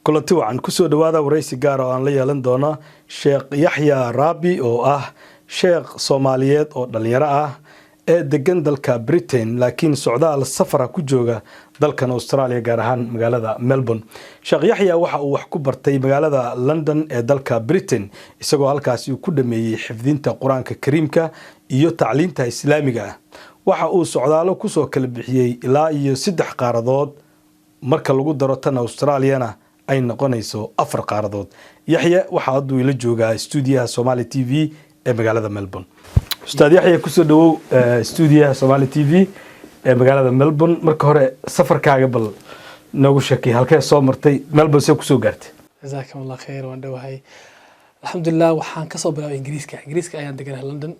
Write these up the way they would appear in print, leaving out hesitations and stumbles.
Kulanti wacan, kusoo dhawaada waraysi gaar oo aan la yeelan doono Sheekh Yaxya Raabi, oo ah sheekh Soomaaliyeed oo dhalinyaro ah ee degan dalka Britain, laakiin socdaal safara ku jooga dalkan Australia, gaar ahaan magaalada Melbourne. Sheekh Yaxya waxa uu wax ku bartay magaalada London ee dalka Britain, isagoo halkaasi uu ku dhameeyey xifdinta Qur-aanka Kariimka iyo tacliinta Islaamiga ah. Waxa uu socdaalo kusoo kala bixiyey ilaa iyo saddex qaaradood, marka lagu daro tan Australiana ay noqonayso afar qaaradood. Yaxya waxaa hadduu ila joogaa stuudiyaha Somali TV ee magaalada Melbourne. Ustaad Yaxya, kusoo dhawow stuudiyaha Somali TV ee magaalada Melbourne. Marka hore safarkaaga bal noogu sheekay, halkee soo martay, Melbourne see kusoo gaartay? Jazaakum Allah khayr, waan dhowahay, alxamdulilah. Waxaan kasoo bilaabay Ingiriiska. Ingiriiska ayaan deganahay, London.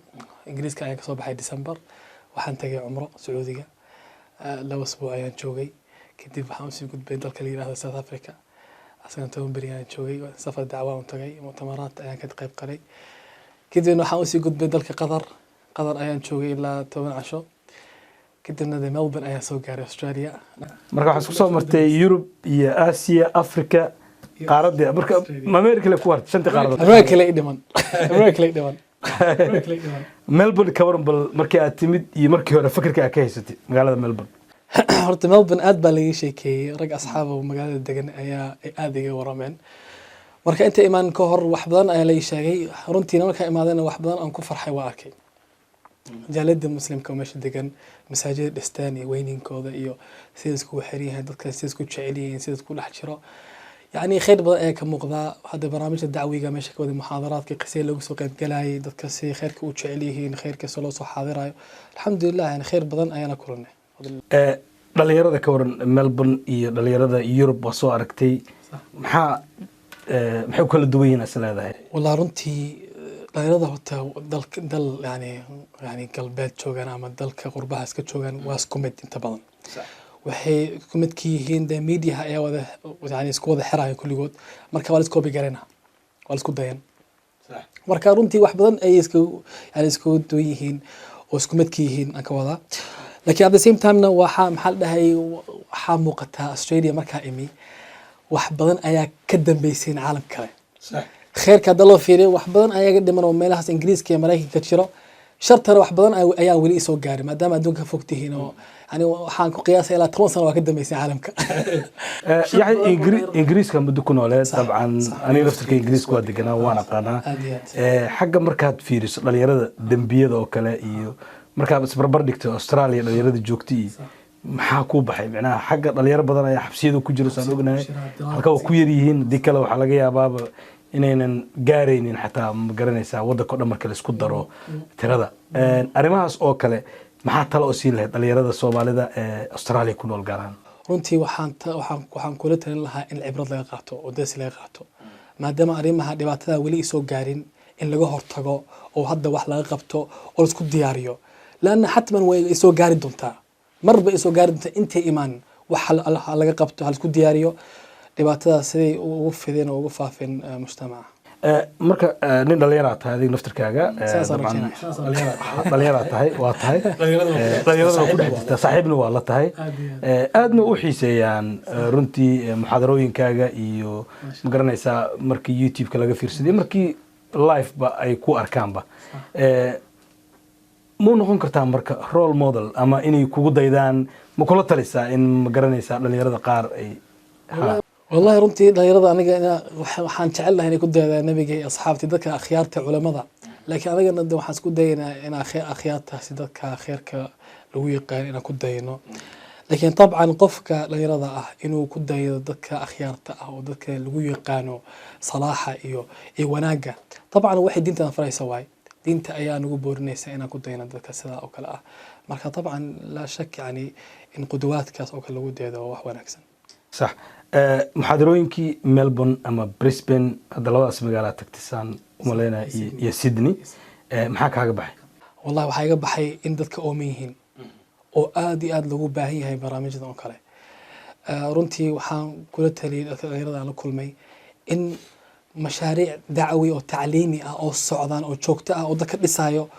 Ingiriiska ayaan kasoo baxay December. Waxaan tagay cumro Sacuudiga, 2 asbuuc ayaan joogay. Kadib waxaan usii gudbay dalka la yirahdo South Africa, asagana 10 beri ayaan joogay. Safar dacwa un tagay, muctamaraad ayaan ka qayb qalay. Kadibna waxaan usii gudbay dalka Qatar. Qatar ayaan joogay ilaa 10 casho. Kadibna de Melbourne ayaan soo gaaray, Australia. Marka waxaad isku soo martay Yurub iyo Aasiya, Africa, qaaradii. Marka ma America le ku hartay shantii qaaradood? America la dhiman, America la dhiman, America la dhiman. Melbourne ka waran bal, markii aad timid iyo markii hore fikirka aad ka haysatay magaalada Melbourne? Horta Melbourne aad baa laga sheekeeyey. Rag asxaaba oo magaalada degan ayaa ay aad iga warameen. Marka inta imaan ka hor wax badan ayaa laga sheegay. Runtiina markaa imaadayna wax badan aan ku farxay waa arkay. Jaaliyada Muslimka oo meesha degan, masaajida dhistaan iyo weyninkooda iyo sida iskugu xiran yihiin dadka, sida isku jecel yihiin, sida isku dhex jiro, yacni khayr badan ayaa ka muuqdaa. Hadda barnaamijka dacwiga meesha ka waday, muxaadaraadka qisay lagu soo qaybgalayay, dadka si khayrka u jecel yihiin, khayrka si loo soo xaadirayo, alxamdulilah, yani khayr badan ayaana kulanay. Dhalinyarada ka waran Melbourne iyo dhalinyarada Yurub waa soo aragtay, maxaa maxay u kala duwan yihiin is leedahay? Wallah, runtii dhalinyarada horta dalka dal yani galbeed joogaan ama dalka qurbaha iska joogaan waa isku mid. Inta badan waxay isku mid ka yihiin de mediaha ayaa wada, yani isku wada xiraya kulligood. Marka waa la iskoobi garana, waa la isku dayan. Marka runtii wax badan ayay isku, yani isku duwan yihiin oo isku mid ka yihiin aan ka wadaa. Laakiin at the same time-na waxaa, maxaa la dhahay, waxaa muuqataa Australia markaa imi wax badan ayaa ka dambeysay caalam kale. Kheyrka hadda loo fiiriyo, wax badan ayaa ga dhiman oo meelahaas Ingiriiska iyo Maraykanka jiro. Shartana wax badan ayaa weli isoo gaaray, maadaama adduunka ka fog tihiin, oo yani waxaan ku qiyaasay ilaa 10 sano waa ka dambeysay caalamka. Yaxya, Ingiriiska muddo ku nooleed dabcan. Aniga laftirka Ingiriiska waa deganaa, waan aqaanaa. Aad iyo aad. Xagga markaad fiiriso dhalinyarada dembiyada oo kale iyo markaad isbarbar dhigto Australia dhalinyarada joogta iyo maxaa kuu baxay? Micnaha xagga dhalinyaro badan ayaa xabsiyada ku jiro, saan ognahay. Halka waa ku yar yihiin. Haddii kale waxaa laga yaabaaba inaynan gaaraynin xataa, ma garanaysaa, waddanka o dhan marka la isku daro tirada. Arrimahaas oo kale maxaa talo oo siin lahayd dhalinyarada Soomaalida ee Australia ku nool gaar ahaan? Runtii waxaan kula talin lahaa in cibrad laga qaato oo darsi laga qaato, maadaama arrimaha dhibaatada weli isoo gaarin, in laga hortago oo hadda wax laga qabto oo laisku diyaariyo, laanna xatman way isoo gaari doontaa, marba isoo gaari doontaa. Intay imaan wax ha laga qabto, ha laisku diyaariyo dhibaatadaas siday ugu fideen oo ugu faafin mujtamaca. Marka nin dhalinyaraa tahay adiga naftirkaaga. Saasaan dabcan rajaynaya. Dhalinyaraa tahay, waa tahay. Dhalinyarada waa ku dhex jirtaa, saaxiibna waa la tahay. Aad iyo aad. Aadna u xiiseeyaan runtii muxaadarooyinkaaga iyo, ma garanaysaa, markii YouTube-ka laga fiirsaday, markii live ba ay ku arkaanba. Muu noqon kartaa marka role model ama inay kugu daydaan? Ma kula talisaa in, ma garanaysaa, dhalinyarada qaar ay ha? Wallahi, runtii dhalinyarada aniga waxaan jecel lahay inay ku daydaan nabiga iyo asxaabtii, dadka akhyaarta, culamada. Laakiin anigana de waxaan isku dayaynaa in akhyaartaasi, dadka khayrka lagu yaqaan, inaan ku dayno. Laakiin dabcan qofka dhalinyarada ah inuu ku daydo dadka akhyaarta ah oo dadka lagu yaqaano salaaxa iyo wanaagga, dabcan waxay diintan faraysa waay. Diinta ayaa nagu boorinaysa inaan ku dayno dadka sidaa oo kale ah. Marka dabcan laa shak, yani in quduwaadkaas oo kale lagu daydo waa wax wanaagsan. Sax. Muxaadarooyinkii Melbourne ama Brisbane, hadda labadaas magaalaa tagtisaan umaleynaya, iyo Sydney, maxaa kaaga baxay? Wallahi, waxaa iga baxay in dadka ooman yihiin oo aad iyo aad loogu baahan yahay barnaamijyadan oo kale. Runtii waxaan kula taliyay dadka dhalinyarada aan la kulmay in mashaariic dacwi oo tacliimi ah oo socdaan oo joogto ah oo dadka dhisayo.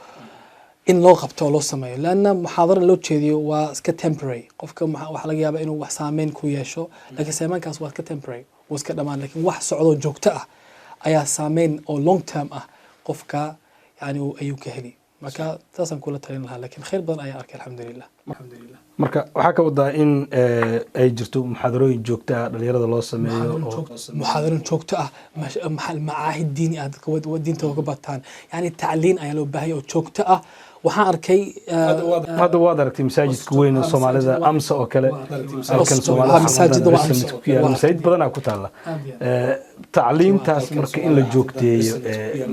In loo qabto oo loo sameeyo, lanna muxaadaro loo jeediyo waa iska temporary. Qofka waxaa laga yaabaa inuu wax saameyn ku yeesho, laakiin saameynkaas waa iska temporary, wuu iska dhamaan. Laakiin wax socdoo joogto ah ayaa saameyn oo long term ah qofka yani ayuu ka heli. Marka taasaan kula talin lahaa, laakiin khayr badan ayaan arkay, alxamdulilah, alxamdulilah. Marka waxaa ka wadaa in ay jirto muxaadarooyin joogto ah dhalinyarada loo sameeyo muxaadarin joogto ah, macaahid diini ah, dadka diinta uga bataan, yani tacliin ayaa loo baahaya oo joogto ah. Waxaan arkay Hadda waad aragtay masaajidka weyn oo Soomaalida, Amsa oo kale, halkan Soomaalida masaajida waa Amsa. Ku yaala masaajid badanaa ku taala. Tacliintaas marka in la joogteeyo,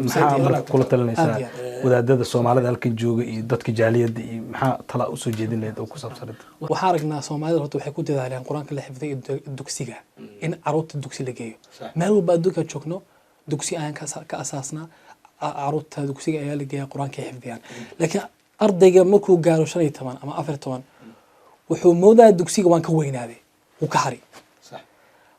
maxaa marka kula talinaysaa Aad iyo aad. wadaadada Soomaalida halkan jooga iyo dadka jaaliyadda, iyo maxaa tala usoo jeedin lahayd oo ku saabsan arrinta? Waxaan aragnaa Soomaalida horta waxay ku dadaalaan Qur-aanka la xifday iyo dugsiga, in caruurta dugsi la geeyo. Meel walba adduunka joogno dugsi ayaan ka asaasnaa. Caruurta dugsiga ayaa la geeya, Qur-aanka ay xifdiyaan. Laakiin ardayga markuu gaaro 15 ama 14, wuxuu moodaya dugsiga waan ka weynaaday, wuu ka hari.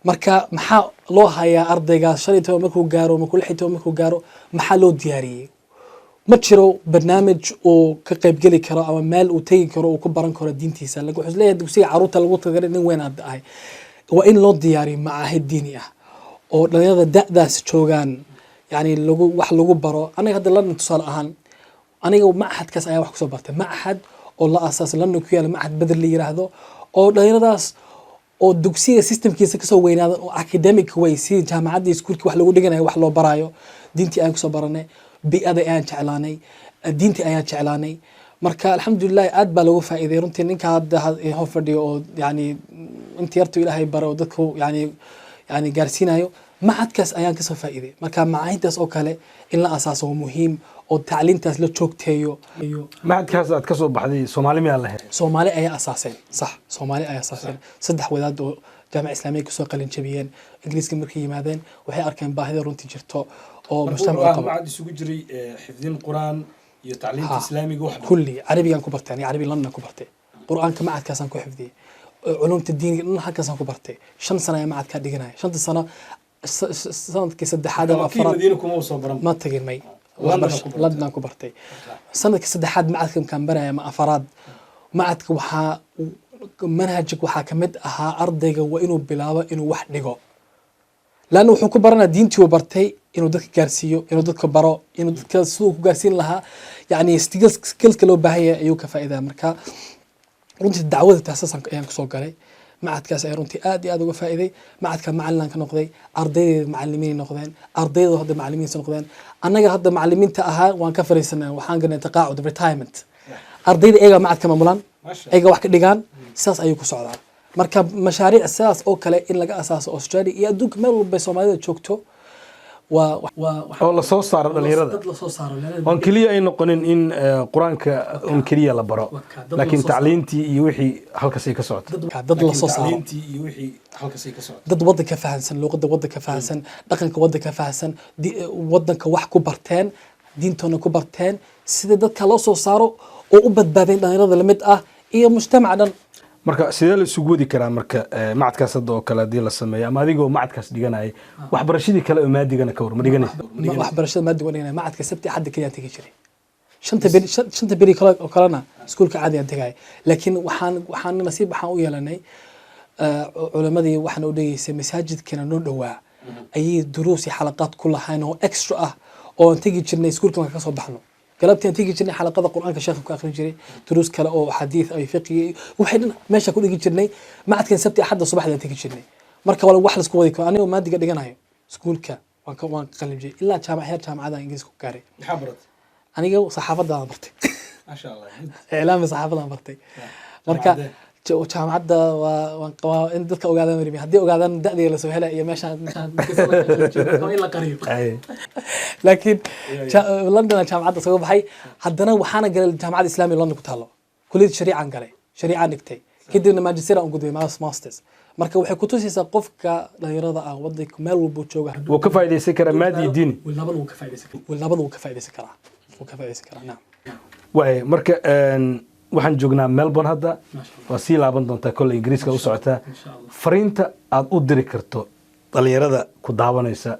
Marka maxaa loo hayaa ardaygaas 15 markuu gaaro, markuu 16 markuu gaaro? Maxaa loo diyaariyey? Ma jiro barnaamij uu ka qaybgeli karo ama meel uu tegi karo uu ku baran karo diintiisa. Laakiin wuxuu isleeyahay dugsiga caruurta lagu tagaray, nin weyn aad ahay. Waa in loo diyaariyo macaahid diini ah oo dhalinyarada da'daas joogaan yani lagu wax lagu baro. Aniga hadda London tusaale ahaan, aniga machadkaas ayaa wax kusoo bartay, machad oo la aasaasay London ku yaala, Machad Bedel la yiraahdo, oo dhalinyaradaas oo dugsiga systemkiisa kasoo weynaada oo academic way si jaamacaddii iskuulkii wax lagu dhiganayo wax loo baraayo. Diintii ayaan kusoo baranay, bi'ada ayaan jeclaanay, diintii ayaan jeclaanay. Marka alxamdulilah, aad baa looga faa'iiday runtii. Ninka hadda hor fadhiyo oo yani inta yartu Ilaahay baray oo dadku yani gaarsiinayo, machadkaas ayaan kasoo faa'iiday. Marka macaahintaas oo kale in la asaaso waa muhiim oo tacliintaas la joogteeyo. Machadkaas aad ka soo baxday Soomaali miyaa lahayd? Soomaali ayaa asaaseen, sax, Soomaali ayaa asaaseen. Saddex wadaad oo Jaamica Islaamiya kasoo qalin jabiyeen Ingiriiska markay yimaadeen, waxay arkeen baahida runtii jirto oo mujtamacu qabo. Machad isugu jiray xifdin Qur-aan iyo tacliinta Islaamiga wax? Kulli carabigaan ku bartay aniga, carabi London ku bartay. Qur-aanka machadkaasaan ku xifdiyey, culumta diiniga dhan halkaasaan ku bartay. 5 sano ayaa machadkaa dhiganaya. Shanta sano, sanadkii saddexaad ama afaraad Madiina kuma soo baran? Ma tagin, may. London ku bartay. London ku bartay. Sanadkii saddexaad machadka markaan baraya ama afaraad, machadka waxaa manhajka waxaa kamid ahaa ardayga waa inuu bilaabo inuu wax dhigo, laanna wuxuu ku baranaya diintii uu bartay inuu dadka gaarsiiyo, inuu dadka baro, inuu dadka siduu ku gaarsiin lahaa, yani skillska loo baahan yahay ayuu ka faa'iidaya. Marka runtii dacwada taasasaan ayaan kusoo galay. Machadkaas ayaa runtii aad iyo aad uga faa'iiday. Machadka macalin ka noqday, ardaydeeda macalimiinay noqdeen, ardayda hadda macalimiinsa noqdeen. Annaga hadda macalimiinta ahaa waan ka fariisanay, waxaan galnay taqaacud, retirement. Ardayda iyagaa machadka maamulaan, iyagaa wax ka dhigaan, sidaas ayuu ku socdaa. Marka mashaariic sidaas oo kale in laga asaaso Australia iyo adduunka meel walba Soomaalida joogto waa Oo la soo saaro dhalinyarada. Dad lasoo saaro. Oon keliya ay noqonin in Qur-aanka un keliya la baro, dad laakiin la soo saaro. Tacliintii iyo wixii halkaasay ka socoto. Dad la soo saaro. Tacliintii iyo wixii halkaasay ka socoto. Dad waddanka fahansan, luqadda waddanka fahansan, dhaqanka waddanka fahansan, waddanka wax ku barteen, diintoona ku barteen, sida dadka loo soo saaro oo u badbaadeen dhalinyarada lamid ah iyo mujtamaca dhan. Marka sidee la isugu wadi karaa marka machadkaas hadda oo kale haddii la sameeyo, ama adigoo machadkaas dhiganaya waxbarashadii kale oo maadigana ka war ma dhiganaysa? Waxbarashada maadiga waan dhiganaya. Machadka Sabti Axadda keliya aan tegi jiray. Shanta beri, shanta beri kale oo kalena iskuulka caadi aan tegaya. Laakiin waxaan nasiib waxaan u yeelanay culimadii waxaan u dhegeysay masaajidkana noo dhowaa ayay duruus iyo xalaqaad ku lahayn oo extra ah oo aan tegi jirnay iskuulka markaan kasoo baxno. Galabtii aan tegi jirnay, xalaqada Qur-aanka sheekha ku akhrin jiray, duruus kale oo xadiis ay fiqi waxay dhan meesha ku dhigi jirnay. Machadkan Sabti Axadda subaxdii aan tegi jirnay. Marka wala wax laisku wadi karo. Anigoo maadiga dhiganayo iskuulka waan ka qalin jiray ilaa jaamac, heer jaamacada Ingiriiska ku gaaray. Maxaa baratay? Aniga saxaafadaan bartay. Maasha Allah. Iclaami saxaafadaan bartay. Marka jaamacadda waa in dadka ogaadaan marmi, haddii ogaadaan da'dii lasoo helay iyo meeshaan waa in la qariyo. Laakiin London aan jaamacadda soo baxay, haddana waxaana galay Jaamacadda Islaamiga London ku taalo, kuliyadda shariicaan galay, shariicaan dhigtay. Kadibna magister aan u gudbay, masters. Marka waxay kutusaysaa qofka dhalinyarada ah wadanka meel walbuu jooga Wuu ka faa'iidaysan karaa maadi iyo diini. Labada wuu ka faa'iidaysan karaa, labada wuu ka faa'iidaysan karaa, wuu ka faa'iidaysan karaa, nacam. Waay, marka waxaan joognaa Melbourne hadda. Maasha Allah. Waa sii laaban doontaa kolley, Ingiriiska u socotaa. Insha Allah. Fariinta aad u diri karto dhalinyarada ku daawanaysa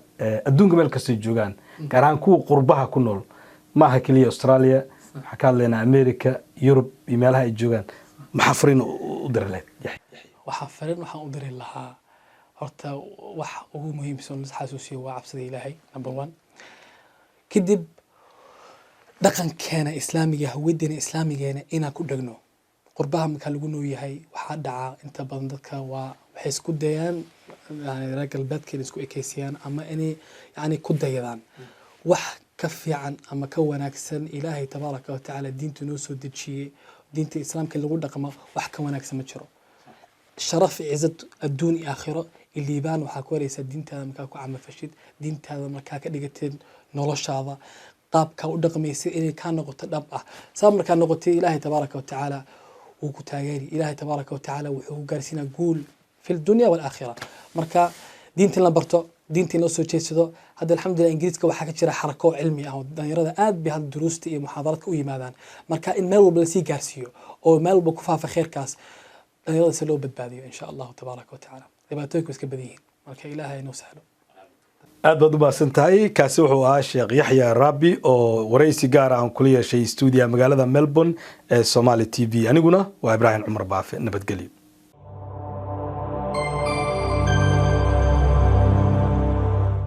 adduunka meel kastay joogaan, gaar ahaan kuwa qurbaha ku nool, maaha keliya Australia. Waxaan ka hadlaynaa America, Yurub iyo meelaha ay joogaan. Maxaa fariin u diri lahayd, Yaxya? Waxaa fariin waxaan u diri lahaa, horta wax ugu muhiimsan la xasuusiyo waa cabsida Ilaahay, number one. Kadib dhaqankeena islaamiga, hawadeena islaamigeena inaan ku dhegno. Qurbaha markaa lagu nool yahay, waxaa dhaca inta badan dadka waa waxay isku dayaan, yani reer galbeedka inay isku ekeysiyaan ama inay yani ku dayadaan wax ka fiican ama ka wanaagsan. Ilaahay tabaaraka wa tacaala diinta noo soo dejiyey, diinta islaamka in lagu dhaqmo, wax ka wanaagsan ma jiro. Sharaf iyo cizad adduun iyo aakhiro iyo liibaan waxaa ku helaysaa diintaada markaa ku camalfashid, diintaada markaa ka dhigatid noloshaada, qaabkaa u dhaqmaysid inay kaa noqoto dhab ah. Saa markaa noqotay, Ilaahay tabaaraka wa tacaala wuu ku taageeri. Ilaahay tabaaraka wa tacaala wuxuu ku gaarsiinaa guul fi dunya walaakhira. Marka diinta in la barto, diinta in loo soo jeedsado. Hadda alxamdulillah Ingiriiska waxaa ka jira xarako cilmi ah oo dhalinyarada aad bay hadda duruusta iyo muxaadaraadka u yimaadaan. Marka in meel walba lasii gaarsiiyo oo meel walba ku faafa kheyrkaas, dhalinyarada si loo badbaadiyo insha Allahu tabaaraka wa tacaala. Dhibaatooyinku iska badan yihiin, marka Ilaahay inuu sahlo. Aad baad u mahadsan tahay. Kaasi wuxuu ahaa Sheekh Yaxya Raabi oo waraysi gaar ah aan kula yeeshay stuudiyaha magaalada Melbourne ee Somali TV. Aniguna waa Ibraahim Cumar Baafe. Nabadgelyo.